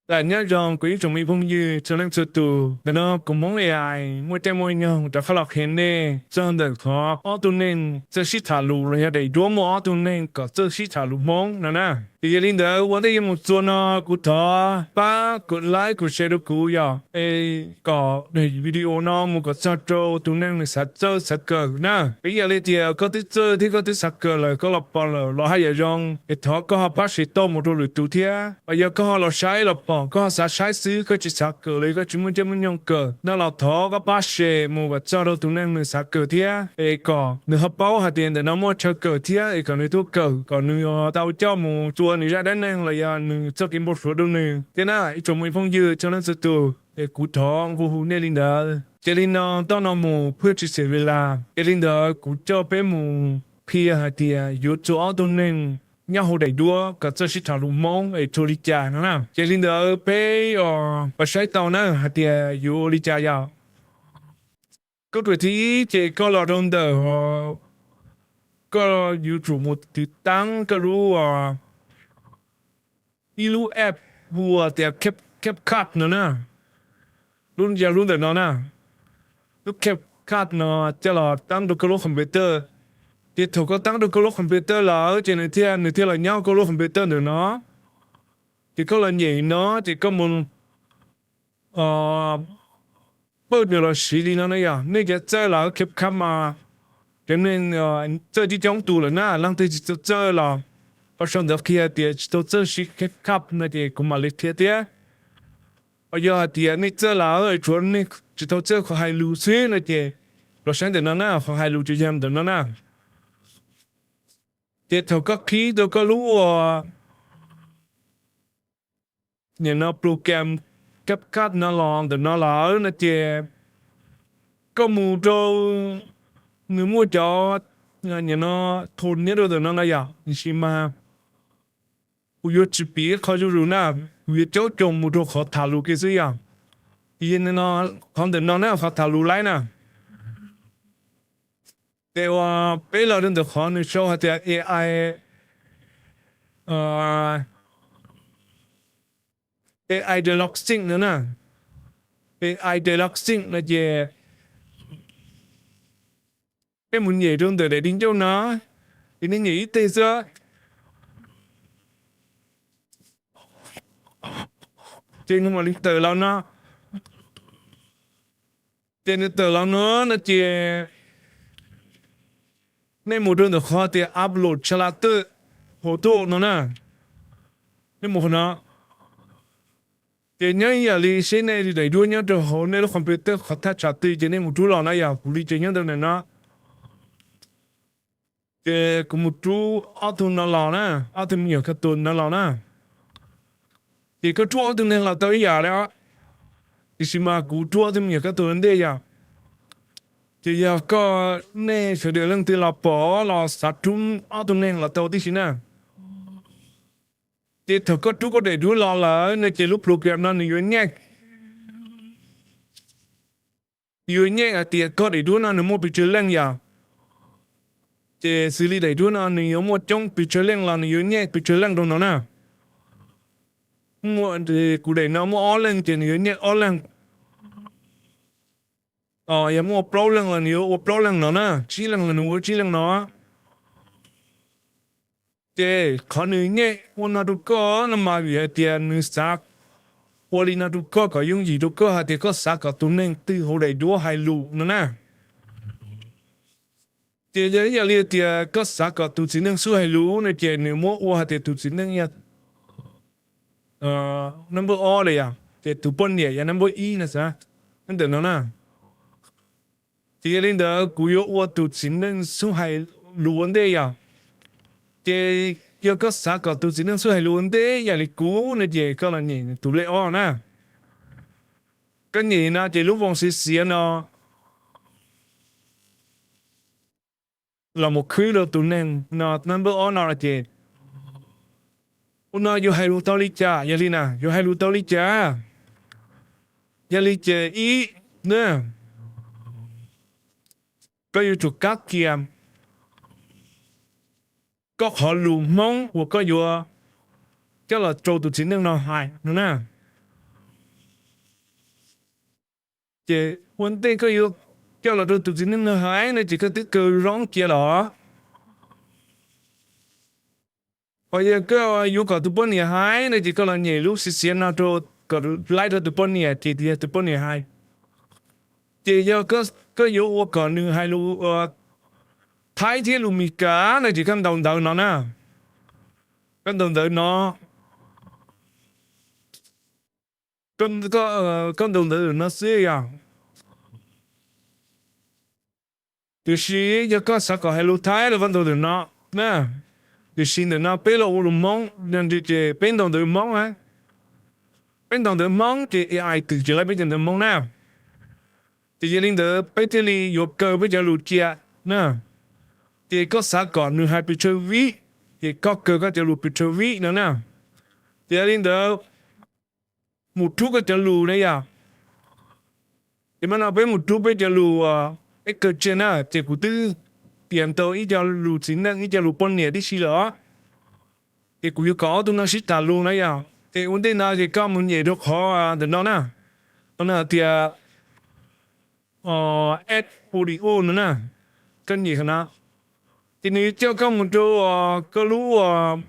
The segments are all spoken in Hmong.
Tam nyob zoo kuv ib tsoom me phooj ywg txhua leej txhua tus, ntawm no kuv Hmoob A I muaj caij muaj nyoog rov qab los qhia nej txog ntawm qhov ob tug neeg txawj sib tham lus los yog daim duab muaj ob tug neeg kom txawj sib tham lus Hmoob no na. Ces yog li ntawd ua ntej yuav mus txuas no kuv thov pab kuv like kuv share rau kuv yom, es kom video no mus kom txog rau tus neeg nws xav txawj xav kawm na. Peb yog li tias koj twb txawj thiab koj twb xav kawm lawm koj los pom lawm los haj yam zoo, es thov koj ho pab share tau mus rau lwm tus thiab. Yog koj ho los saib los pom koj ho xav saib xwb koj tsis xav kawm los koj tsis muaj caij muaj nyoog kawm no los thov koj pab share mus kom txog rau tus neeg nws xav kawm thiab, es kom nws ho paub hais tias ntawm no muaj chaw kawm thiab es kom nws tuaj kawm kom nws tau coj mus tua nws zaj dab neeg los yog nws txoj kev npau suav rau nws thiab na ib tsoom me phooj ywg txhua leej txhua tus. Es kuv thov nqua hu nej li ntawd. Ces li no toj no mus phwj tsis xes vis las, ces li ntawd kuv coj peb mus qhia hais tias yuav txua ob tug neeg nyob hauv daim duab kom txawj sib tham lus Hmoob es txua li cas no na. Ces li ntawd peb os saib tau na hais tias yuav ua li cas yom. Koj ruam thib ib ces koj los rau ntawm, koj yuav tsum mus tiv taab koj lub, ib lub app hu tias CapCut no na. Lub yog lub ntawm no na, lub CapCut no coj los taab rau koj lub computer. Ces thaum koj taab rau koj lub computer lawm ces nws thiaj nws thiaj los nyob koj lub computer ntawm no. Ces koj los nyem no ces koj mus pawj nws los siv li no na yom. Nej cov txawj lawm CapCut mas cov neeg txawj coob coob tus lawm na, leej twg tsis tau txawj los ho sau ntawv qhia tias tsis tau txawj siv CapCut no ces kuv mam li qhia thiab. Ho yog hais tias nej txawj lawm tsuav nej tsis tau txawj qhov hais lus xwb no ces los saib ntawm no na, qhov hais lus ces yog ntawm no na. Ces thaum koj qhib rau koj lub ua nim no program CapCut no los ntawm no lawm no ces koj mus rau nws muaj cov nim no thaum nyob rau ntawm no na yom, tiam sis mas kuv yuav tsis piav qhov zuj zus na, kuv yuav caub coos mus rau qhov tham lus kiag xwb yom. Qhov ntawm no na qhov tham lus laib na. Ces uas peb los rau ntawm qhov nws sau hais tias AI, AI dialogue sync no na. AI dialogue sync no ces nej mus nyem rau ntawm daim di ncauj no, ces nej nyem ib teg xwb, ces nws mam li tawm los no. Ces nws tawm los no no ces nej mus rau ntawm qhov tias upload tsha la twj hauv tuj no na. Nej mus qhov no, ces nyob ib yam li seb nej daim duab nyob rau hauv nej lub computer qhov thaj tsam twg ces nej mus rub los na yom. Kuv li ces nyob rau ntawm no, ces kuv mus rub ob tug no los na, ob tug me nyuam kab tus no los na. Ces koj rub ob tug neeg los tau ib yam li, tiam sis mas kuv rub ob tug me nyuam kab tus ua ntej yom. Ces yog koj, nej sawv daws leej twg los pom los xav rub ob tug neeg los tau tib si na. Ces thaum koj rub koj daim duab los lawm no ces lub program no nws yuav nyaj, yuav nyaj hais tias koj daim duab no nws muaj pes tsawg leej yom. Ces xws li daim duab no nws yuav muaj coob pes tsawg leej los nws yuav nyaj pes tsawg leej rau no na. Muaj, kuv daim no muaj ob leeg ces nws yuav nyaj ob leeg. Yog muaj plaub leeg los nws yuav ua plaub leeg no na, tsib leeg los nws ua tsib leeg no. Ces qhov nws nyaj ua no rau koj no mas vim hais tias nws xav ua li no rau koj kom yooj yim rau koj hais tias koj xav kom tus neeg twg hauv daim duab hais lus no na. Ces yog ib yam li tias koj xav kom tus txiv neej xub hais lus no ces nws muab ua hais tias tus txiv neej yog number ob li yom, ces tus poj niam yog number ib no xav, ntawm no na. Ces yog li ntawd kuv yuav ua tus txiv neej xub hais lus ua ntej yom. Ces yog koj xav kom tus txiv neej xub hais lus ua ntej yam li kuv no ces koj los nyem tus lej ob na. Koj nyem no ces lub voos xiav xiav no los mus khwb rau tus neeg no number ob no ces ua no yuav hais lus tau li cas, yog li na yuav hais lus tau li cas? Yog li ces ib, koj yuav tsum kab kias koj qhov lus Hmoob uas koj yuav coj los rau tus txiv neej no hais no na. Ces ua ntej koj yuav coj los rau tus txiv neej no hais no ces koj twb kaw zoo cia los. Ho yog koj yuav kom tus poj niam hais no ces koj los nyem lub xiav xiav no rau, kom laib rau tus poj niam ces yog tus poj niam hais. Ces yog koj yuav ua kom nws hais lus Thaib thiab lus Meskas no ces koj ntaus ntawv no na. Koj ntaus ntawv no, koj ntaus ntawv no xwb yog. Tiam sis yog koj xav kom hais lus Thaib los koj ntaus ntawv no na. Tiam sis ntawm no peb los ua lus Hmoob, ces peb ntaus ntawv Hmoob na. Peb ntaus ntawv Hmoob ces A I twm tsis laib peb cov ntawv Hmoob na. Ces yog li ntawd peb thiaj li yuav kaw peb cov lus cia na. Ces koj xav kom nws hais pes tsawg vib, ces koj kaw koj cov lus pes tsawg vib no na. Ces yog li ntawd mus rub koj cov lus na yom. Ces mas no peb mus rub peb cov lus, peb kaw cia na, ces kuv twb tias tau ib co lus txiv neej ib co lus poj niam tib si lawm os. Ces kuv yuav kom ob tug no sib tham lus na yom. Ces ua ntej no ces koj mus nyem rau qhov ntawm no na. Qhov no hais tias app audio no na. Koj nyem qhov no, ces nws yuav coj koj mus rau koj lub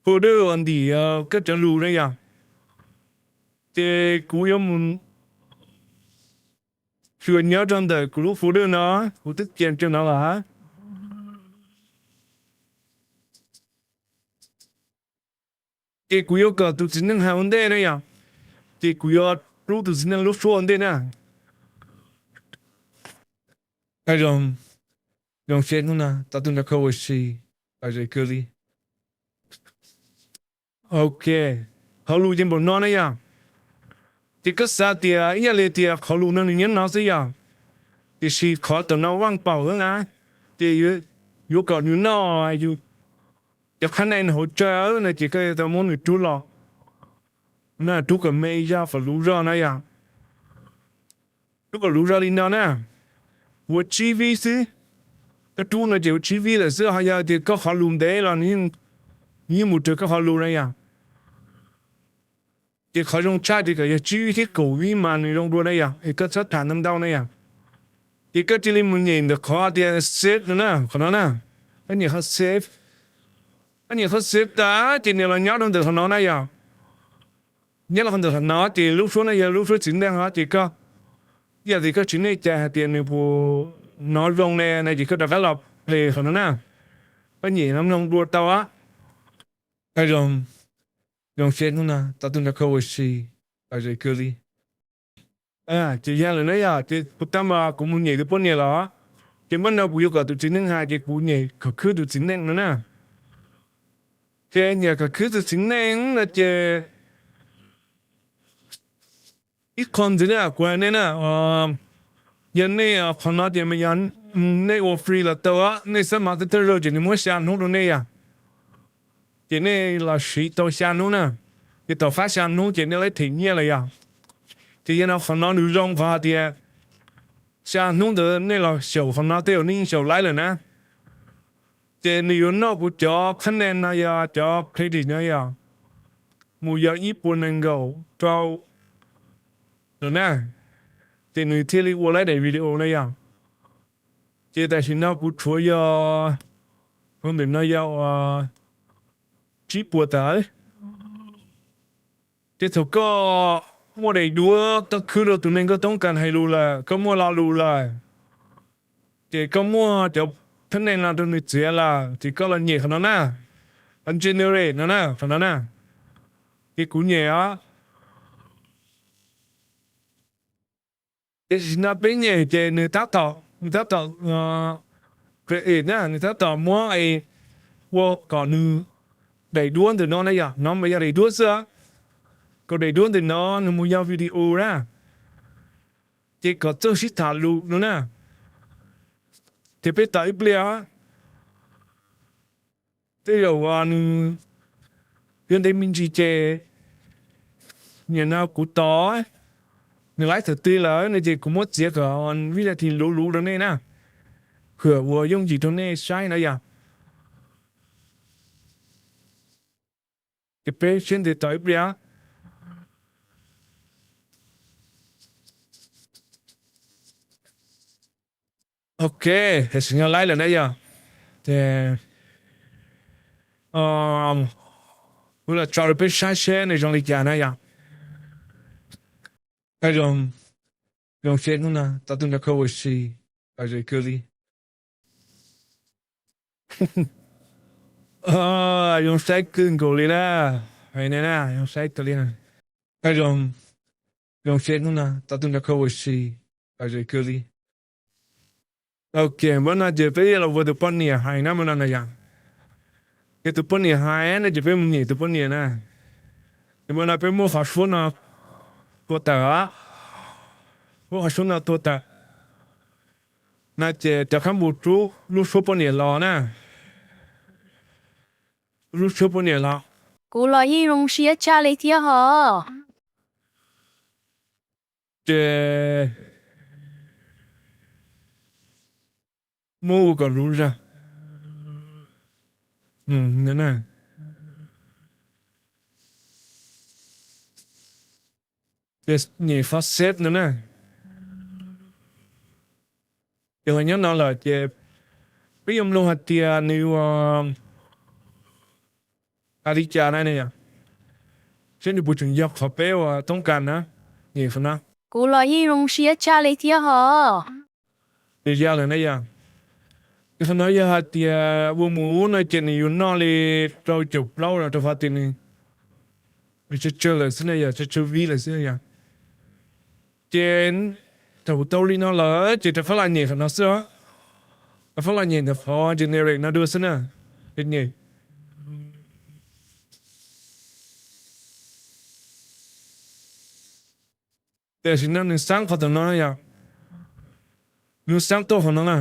folder uas ntim koj cov lus na yom. Ces kuv yuav mus xyuas nyob rau ntawm kuv lub folder no, kuv twb cia rau no lawm. Ces kuv yuav kom tus txiv neej hais ua ntej na yom. Ces kuv yuav rub tus txiv neej lub suab ua ntej na. Zoo seb hnub no tau tus nrog koj ua si, ze kawg li. Ok, qhov lus ces npaum no na yom. Ces koj xav tias ib yam li tias qhov lus no nws nyob no xwb yom, tiam sis qhov tam no vaj paum na, ces yuav kom nws noj cov qhab nees hauv tsaw no ces koj yuav tau muab nws rub los na, rub kom me zog kom luv zog na yom. Rub kom luv zog li no na, ua tsib vib xwb. Koj rub no ces ua tsib vib lawm xwb, ho yog tias koj qhov lus ntev los nws yeej mus raws koj qhov lus na yom. Ces qhov zoo tshaj ces kom yog tsib vib thiab kaum vib mas nws zoo dua na yom, es koj txhob tham ntau ntau na yom. Ces koj cia li mus nyem ntawm qhov tias save no na, qhov no na. Koj nyem qhov save, koj nyem qhov save tas ces nws los nyob rau ntawm qhov no na yom. Nyob rau ntawm qhov no ces lub suab no yog lub suab txiv neej os, ces koj, ib yam li koj tsis nej cai hais tias nws puas hnov zoo ne no ces koj rov qab los play qhov no na. Koj nyem no mloog dua tau. Zoo, zoo seb hnub no tau tus nrog koj ua si, ze kawg li. Ces yog lawm na yom, ces kuv tab mas kuv mus nyem tus poj niam los, ces npaj no kuv yuav kom tus txiv neej hais ces kuv nyem khov khwb tus txiv neej no na. Ces nyem khov khwb tus txiv neej no ces ib qho ntxiv na kuv hais nej na, yog nej qhov no ces mas yog nej ua free los tau, nej xab mav thawj thawj zaug ces nws muab xya hnub rau nej yom. Ces nej los siv tau xya hnub na, ces tom fab xya hnub ces nej laib them nyiaj lawm yom. Ces yog no qhov no nws zoo qhov hais tias xya hnub ntawd nej los xyaum qhov no tej zaum nej yeej xyaum laib lawm na. Ces nws yuav noj kuv cov qhab nees no yog cov credit no yog mus yog ib puas nees nkaum rau lawm na, ces nws thiaj li ua laib daim video na yom. Ces tam sim no kuv tshuav yog, kuv ntawm no yog tsib puas tawm. Ces thaum koj muaj daim duab koj khwb rau tus neeg koj toob kas hais lus lawm, koj muaj lo lus lawm, ces koj muaj cov qhab nees no rau nws txiav lawm ces koj los nyem qhov no na, generate no na, qhov no na. Ces kuv nyem os. Ces tam sim no peb nyem ces nws tab tom, nws tab tom create na, nws tab tom muab ua kom nws daim duab ntawm no na yom, no mas yog daim duab xwb, kom daim duab ntawm no nws mus yog video na, ces kom txawj sib tham lus no na. Ces peb tos ib pliag, tej zaum nws yuav ntev me ntsis ces nim no kuv tos nws laib thaum twg lawm no ces kuv muab txiav kom vib nas this luv luv rau nej na, kom ua yooj yim rau nej saib na yom. Ces peb siab ntev tos ib pliag. Ok, tam sim no laib lawm na yog. Ces kuv los tso rau peb saib seb nws zoo li cas na yog. Zoo, zoo seb hnub no tau tuaj nrog koj ua si, zoo kawg li. Zoo saib kawg nkaus li na. Hais ne na, zoo saib kawg li na. Zoo, zoo seb hnub no tau tuaj nrog koj ua si, zoo kawg li. Ok, npaj no ces peb yuav los ua tus poj niam hais na, npaj no na yom. Ces tus poj niam hais no ces peb mus nyem tus poj niam na. Ces npaj no peb muab qhov suab no tua tawm, muab qhov suab no tua tawm no ces rov qab mus rub lub suab poj niam los na. Lub suab poj niam los. Kuv los yeej zoo siab tshaj li thiab hos. Ces muab ua kom luv zog. Ces nyem qhov save no na. Ces los nyob no lawm ces peb yuav mloog hais tias nws ua hais li cas na yom. Seb nws puas tseem yog qhov peb ua toob kas na. Nyem qhov no. Kuv los yeej zoo siab tshaj li thiab hos. Nws ya lawm na yom. Ces qhov no yog hais tias ua mus ub no ces nws yuav noj li rau caum plaub los rau qhov tias nws tsawg tsawg lawm xwb na yom, tsawg tsawg vib lawm xwb na yom. Ces thaum tau li no lawm ces rov qab los nyem qhov no xwb os. Rov qab los nyem ntawm qhov generic no dua xwb na. Ces nyem. Tam sim no nws xab qhov tom no yom. Nws xab tuaj qhov no na.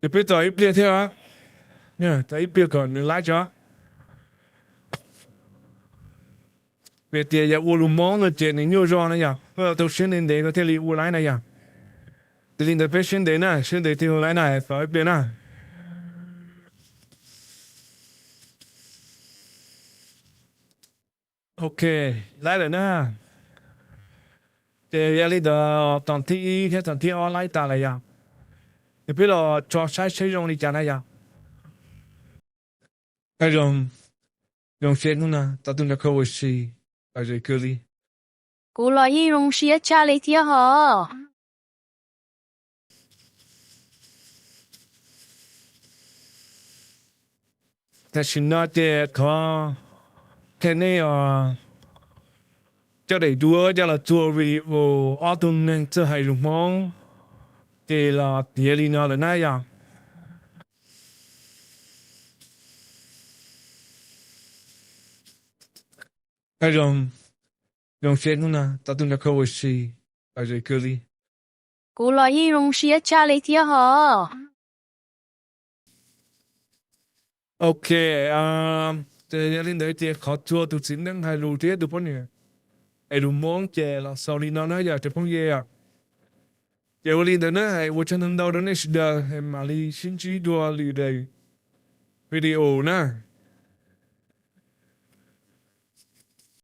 Ces peb tos ib pliag thiab, tos ib pliag kom nws laib tso. Vim tias yog ua lus Hmoob no ces nws nyuaj zog na yom, koj tau siab ntev ntev koj thiaj li ua laib na yom. Ces li ntawd peb siab ntev na, siab ntev thiaj ua laib na, tos ib pliag na. Ok, laib lawm na. Ces yog li ntawd tom thib ib thiab tom thib ob laib tas lawm yom. Ces peb los tso saib seb zoo li cas na yom. Zoo, zoo seb hnub no tau tuaj nrog koj ua si, zoo kawg li. Kuv los yeej zoo siab tshaj li thiab hos. Tam sim no ces thov qhia nej coj daim duab coj los txuag video ob tug neeg txawj hais lus Hmoob, ces los tiav li no lawm na yom. Zoo, zoo seb hnub no tau tuaj nrog koj ua si, zoo kawg li. Kuv los yeej zoo siab tshaj li thiab hos. Ok, ces yog li ntawd ces qhov txuag tus txiv neej hais lus thiab tus poj niam hais lus Hmoob ces los xaus li no na yom cov phooj ywg. Ces ua li ntawd na, ua tsaug ntau ntau rau nej sawv daws, mam li sib ntsib dua lwm daim video na.